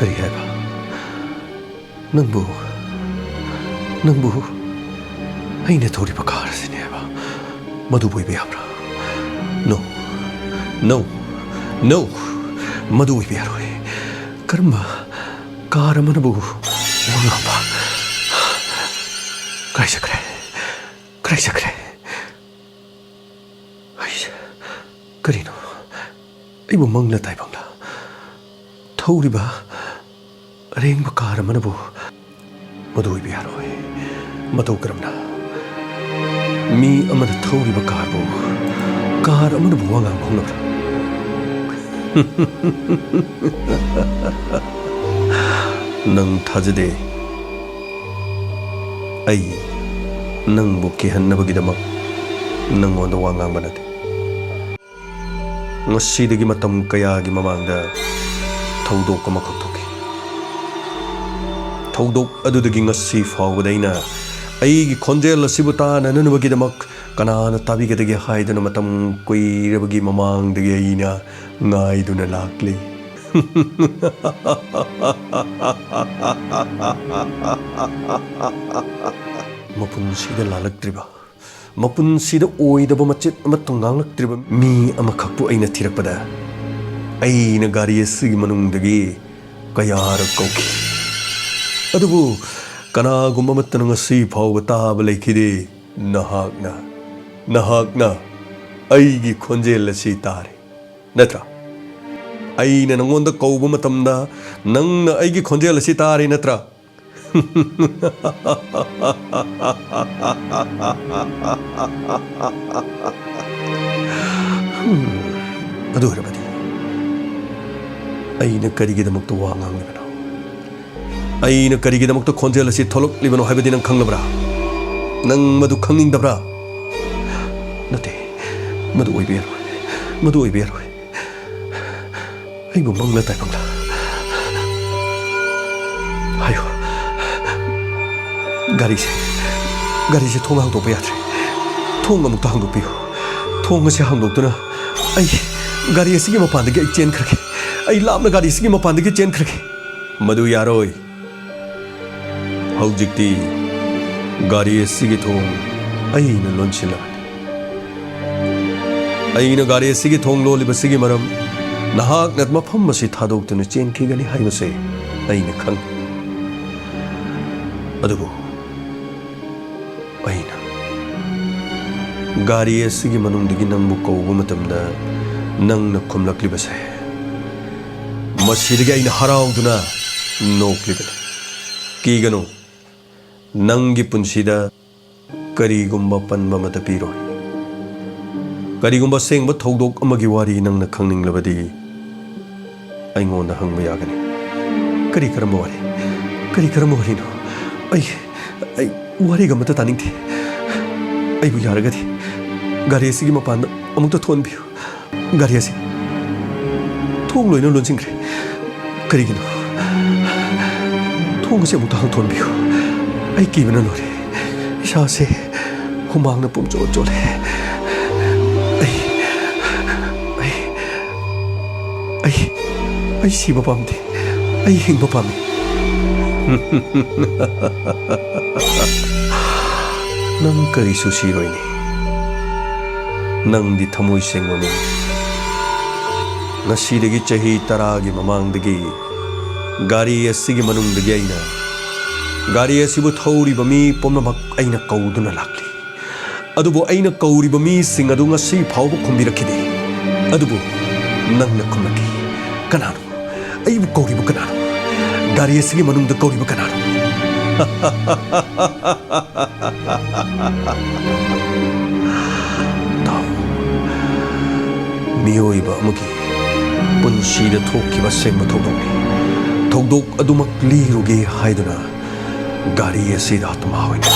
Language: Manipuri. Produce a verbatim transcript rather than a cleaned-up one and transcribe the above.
ꯀꯔꯤ ꯍꯥꯏꯕ? ꯅꯪꯕꯨ, ꯅꯪꯕꯨ ꯑꯩꯅ ꯊꯧꯔꯤꯕ ꯀꯥꯔ ꯑꯁꯤꯅꯦ ꯍꯥꯏꯕ? ꯃꯗꯨꯕꯨ ꯑꯣꯏꯕ ꯌꯥꯕ꯭ꯔꯥ? No, no, no, ꯃꯗꯨ ꯑꯣꯏꯕ ꯌꯥꯔꯣꯏ꯫ ꯀꯔꯝꯕ ꯀꯥꯔ ꯑꯃꯅꯕꯨ ꯋꯥ ꯉꯥꯡꯕ? ꯀꯥꯏ ꯆꯠꯈ꯭ꯔꯦ? ꯀꯥꯏ ꯆꯠꯈ꯭ꯔꯦ? ꯑꯩ, ꯀꯔꯤꯅꯣ? ꯑꯩꯕꯨ ꯃꯪꯂ ꯇꯥꯏꯕꯪꯂ? ꯊꯧꯔꯤꯕ ꯑꯔꯦꯡꯕ ꯀꯥꯔ ꯑꯃꯅꯕꯨ ꯃꯗꯨ ꯑꯣꯏꯕ ꯌꯥꯔꯣꯏ꯫ ꯃꯇꯧ ꯀꯔꯝꯅ? ꯃꯤ ꯑꯃꯅ ꯊꯧꯔꯤꯕ ꯀꯥꯔꯕꯨ, ꯀꯥꯔ ꯑꯃꯅꯕꯨ ꯋꯥ ꯉꯥꯡꯕ ꯍꯧꯅꯕ꯭ꯔꯥ? ꯅꯪ ꯊꯥꯖꯗꯦ꯫ ꯑꯩ ꯅꯪꯕꯨ ꯀꯤꯍꯟꯅꯕꯒꯤꯗꯃꯛ ꯅꯪꯉꯣꯟꯗ ꯋꯥ ꯉꯥꯡꯕ ꯅꯠꯇꯦ꯫ ꯉꯁꯤꯗꯒꯤ ꯃꯇꯝ ꯀꯌꯥꯒꯤ ꯃꯃꯥꯡꯗ ꯊꯧꯗꯣꯛ ꯑꯃꯈꯛ ꯊꯣꯛꯈꯤ꯫ ꯊꯧꯗꯣꯛ ꯑꯗꯨꯗꯒꯤ ꯉꯁꯤ ꯐꯥꯎꯕꯗ ꯑꯩꯅ ꯑꯩꯒꯤ ꯈꯣꯟꯖꯦꯜ ꯑꯁꯤꯕꯨ ꯇꯥꯅꯅꯕꯒꯤꯗꯃꯛ ꯀꯅꯥꯅ ꯇꯥꯕꯤꯒꯗꯒꯦ ꯍꯥꯏꯗꯨꯅ ꯃꯇꯝ ꯀꯨꯏꯔꯕꯒꯤ ꯃꯃꯥꯡꯗꯒꯤ ꯑꯩꯅ ꯉꯥꯏꯗꯨꯅ ꯂꯥꯛꯂꯤ꯫ ꯃꯄꯨꯟꯁꯤꯗ ꯂꯥꯜꯂꯛꯇ꯭ꯔꯤꯕ, ꯃꯄꯨꯟꯁꯤꯗ ꯑꯣꯏꯗꯕ ꯃꯆꯦꯠ ꯑꯃꯠꯇ ꯉꯥꯡꯂꯛꯇ꯭ꯔꯤꯕ ꯃꯤ ꯑꯃꯈꯛꯄꯨ ꯑꯩꯅ ꯊꯤꯔꯛꯄꯗ, ꯑꯩꯅ ꯒꯥꯔꯤ ꯑꯁꯤꯒꯤ ꯃꯅꯨꯡꯗꯒꯤ ꯀꯌꯥꯔꯛ ꯀꯧꯈꯤ꯫ ꯑꯗꯨꯕꯨ ꯀꯅꯥꯒꯨꯝꯕ ꯑꯃꯠꯇꯅ ꯉꯁꯤ ꯐꯥꯎꯕ ꯇꯥꯕ ꯂꯩꯈꯤꯗꯦ꯫ ꯅꯍꯥꯛꯅ, ꯅꯍꯥꯛꯅ ꯑꯩꯒꯤ ꯈꯣꯟꯖꯦꯜ ꯑꯁꯤ ꯇꯥꯔꯦ, ꯅꯠꯇ꯭ꯔꯥ? ꯑꯩꯅ ꯅꯉꯣꯟꯗ ꯀꯧꯕ ꯃꯇꯝꯗ ꯅꯪꯅ ꯑꯩꯒꯤ ꯈꯣꯟꯖꯦꯜ ꯑꯁꯤ ꯇꯥꯔꯦ, ꯅꯠꯇ꯭ꯔꯥ? ꯑꯗꯨ ꯑꯣꯏꯔꯕꯗꯤ ꯑꯩꯅ ꯀꯔꯤꯒꯤꯗꯃꯛꯇ ꯋꯥ ꯉꯥꯡꯂꯤꯕꯅꯣ? ꯑꯩꯅ ꯀꯔꯤꯒꯤꯗꯃꯛꯇ ꯈꯣꯟꯖꯦꯜ ꯑꯁꯤ ꯊꯣꯛꯂꯛꯂꯤꯕꯅꯣ ꯍꯥꯏꯕꯗꯤ ꯅꯪ ꯈꯪꯂꯕ꯭ꯔꯥ? ꯅꯪ ꯃꯗꯨ ꯈꯪꯅꯤꯡꯗꯕ꯭ꯔꯥ? ꯅꯠꯇꯦ, ꯃꯗꯨ ꯑꯣꯏꯕ ꯌꯥꯔꯣꯏ, ꯃꯗꯨ ꯑꯣꯏꯕ ꯌꯥꯔꯣꯏ꯫ ꯑꯩꯕꯨ ꯃꯪꯂ ꯇꯥꯏꯕꯪꯂ? ꯍꯥꯏꯌꯨ꯫ ꯒꯥꯔꯤꯁꯦ, ꯒꯥꯔꯤꯁꯦ ꯊꯣꯡ ꯍꯥꯡꯗꯣꯛꯄ ꯌꯥꯗ꯭ꯔꯦ꯫ ꯊꯣꯡ ꯑꯃꯨꯛꯇ ꯍꯥꯡꯗꯣꯛꯄꯤꯌꯨ꯫ ꯊꯣꯡ ꯑꯁꯤ ꯍꯥꯡꯗꯣꯛꯇꯨꯅ ꯑꯩ ꯒꯥꯔꯤ ꯑꯁꯤꯒꯤ ꯃꯄꯥꯟꯗꯒꯤ ꯑꯩ ꯆꯦꯟꯈ꯭ꯔꯒꯦ꯫ ꯑꯩ ꯂꯥꯞꯅ ꯒꯥꯔꯤ ꯑꯁꯤꯒꯤ ꯃꯄꯥꯟꯗꯒꯤ ꯆꯦꯟꯈ꯭ꯔꯒꯦ꯫ ꯃꯗꯨ ꯌꯥꯔꯣꯏ꯫ ꯍꯧꯖꯤꯛꯇꯤ ꯒꯥꯔꯤ ꯑꯁꯤꯒꯤ ꯊꯣꯡ ꯑꯩꯅ ꯂꯣꯟꯁꯤꯜꯂꯕꯅꯤ꯫ ꯑꯩꯅ ꯒꯥꯔꯤ ꯑꯁꯤꯒꯤ ꯊꯣꯡ ꯂꯣꯜꯂꯤꯕꯁꯤꯒꯤ ꯃꯔꯝ, ꯅꯍꯥꯛꯅ ꯃꯐꯝ ꯑꯁꯤ ꯊꯥꯗꯣꯛꯇꯨꯅ ꯆꯦꯟꯈꯤꯒꯅꯤ ꯍꯥꯏꯕꯁꯦ ꯑꯩꯅ ꯈꯪꯏ꯫ ꯑꯗꯨꯕꯨ ꯑꯩꯅ ꯒꯥꯔꯤ ꯑꯁꯤꯒꯤ ꯃꯅꯨꯡꯗꯒꯤ ꯅꯪꯕꯨ ꯀꯧꯕ ꯃꯇꯝꯗ ꯅꯪꯅ ꯈꯨꯝꯂꯛꯂꯤꯕꯁꯦ, ꯃꯁꯤꯗꯒꯤ ꯑꯩꯅ ꯍꯔꯥꯎꯗꯨꯅ ꯅꯣꯛꯂꯤꯕꯅꯤ꯫ ꯀꯤꯒꯅꯨ, ꯅꯪꯒꯤ ꯄꯨꯟꯁꯤꯗ ꯀꯔꯤꯒꯨꯝꯕ ꯄꯟꯕ ꯑꯃꯠꯇ ꯄꯤꯔꯣꯏ꯫ ꯀꯔꯤꯒꯨꯝꯕ ꯑꯁꯦꯡꯕ ꯊꯧꯗꯣꯛ ꯑꯃꯒꯤ ꯋꯥꯔꯤ ꯅꯪꯅ ꯈꯪꯅꯤꯡꯂꯕꯗꯤ, ꯑꯩꯉꯣꯟꯗ ꯍꯪꯕ ꯌꯥꯒꯅꯤ꯫ ꯀꯔꯤ ꯀꯔꯝꯕ ꯋꯥꯔꯤ? ꯀꯔꯤ ꯀꯔꯝꯕ ꯋꯥꯔꯤꯅꯣ? ꯑꯩ, ꯑꯩ ꯋꯥꯔꯤꯒ ꯑꯃꯠꯇ ꯇꯥꯅꯤꯡꯗꯦ꯫ ꯑꯩꯕꯨ ꯌꯥꯔꯒꯗꯤ ꯒꯥꯔꯤ ꯑꯁꯤꯒꯤ ꯃꯄꯥꯟꯗ ꯑꯃꯨꯛꯇ ꯊꯣꯛꯍꯟꯕꯤꯌꯨ꯫ ꯒꯥꯔꯤ ꯑꯁꯤ ꯊꯣꯡ ꯂꯣꯏꯅ ꯂꯣꯟꯁꯤꯟꯈ꯭ꯔꯦ꯫ ꯀꯔꯤꯒꯤꯅꯣ? ꯊꯣꯡ ꯑꯁꯤ ꯑꯃꯨꯛꯇ ꯍꯥꯡꯊꯣꯛꯍꯟꯕꯤꯌꯨ꯫ ꯑꯩ ꯀꯤꯕꯅ ꯂꯣꯏꯔꯦ꯫ ꯏꯁꯥꯁꯦ ꯍꯨꯃꯥꯡꯅ ꯄꯨꯝꯆꯣꯠ ꯆꯣꯠꯂꯦ꯫ ꯑꯩ, ꯑꯩ, ꯑꯩ, ꯑꯩ ꯁꯤꯕ ꯄꯥꯝꯗꯦ꯫ ꯑꯩ ꯍꯤꯡꯕ ꯄꯥꯝꯃꯤ꯫ ꯅꯪ ꯀꯔꯤꯁꯨ ꯁꯤꯔꯣꯏꯅꯦ꯫ ꯅꯪꯗꯤ ꯊꯃꯣꯏ ꯁꯦꯡꯕ ꯃꯤ꯫ ꯉꯁꯤꯗꯒꯤ ꯆꯍꯤ ꯇꯔꯥꯒꯤ ꯃꯃꯥꯡꯗꯒꯤ ꯒꯥꯔꯤ ꯑꯁꯤꯒꯤ ꯃꯅꯨꯡꯗꯒꯤ ꯑꯩꯅ ꯒꯥꯔꯤ ꯑꯁꯤꯕꯨ ꯊꯧꯔꯤꯕ ꯃꯤ ꯄꯨꯝꯅꯃꯛ ꯑꯩꯅ ꯀꯧꯗꯨꯅ ꯂꯥꯛꯂꯤ꯫ ꯑꯗꯨꯕꯨ ꯑꯩꯅ ꯀꯧꯔꯤꯕ ꯃꯤꯁꯤꯡ ꯑꯗꯨ ꯉꯁꯤ ꯐꯥꯎꯕ ꯈꯨꯝꯕꯤꯔꯛꯈꯤꯗꯦ꯫ ꯑꯗꯨꯕꯨ ꯅꯪꯅ ꯈꯨꯝꯂꯛꯈꯤ꯫ ꯀꯅꯥꯅꯣ? ꯑꯩꯕꯨ ꯀꯧꯔꯤꯕ ꯀꯅꯥꯅꯣ? ꯒꯥꯔꯤ ꯑꯁꯤꯒꯤ ꯃꯅꯨꯡꯗ ꯀꯧꯔꯤꯕ ꯀꯅꯥꯅꯣ? ꯇꯥꯎ, ꯃꯤꯑꯣꯏꯕ ꯑꯃꯒꯤ ꯄꯨꯟꯁꯤꯗ ꯊꯣꯛꯈꯤꯕ ꯑꯁꯦꯡꯕ ꯊꯧꯗꯣꯛꯅꯤ꯫ ꯊꯧꯗꯣꯛ ꯑꯗꯨꯃꯛ ꯂꯤꯔꯨꯒꯦ ꯍꯥꯏꯗꯨꯅ ꯒꯥꯔꯤ ꯑꯁꯤꯗ ꯑꯥꯇꯃꯥ ꯑꯣꯏꯅ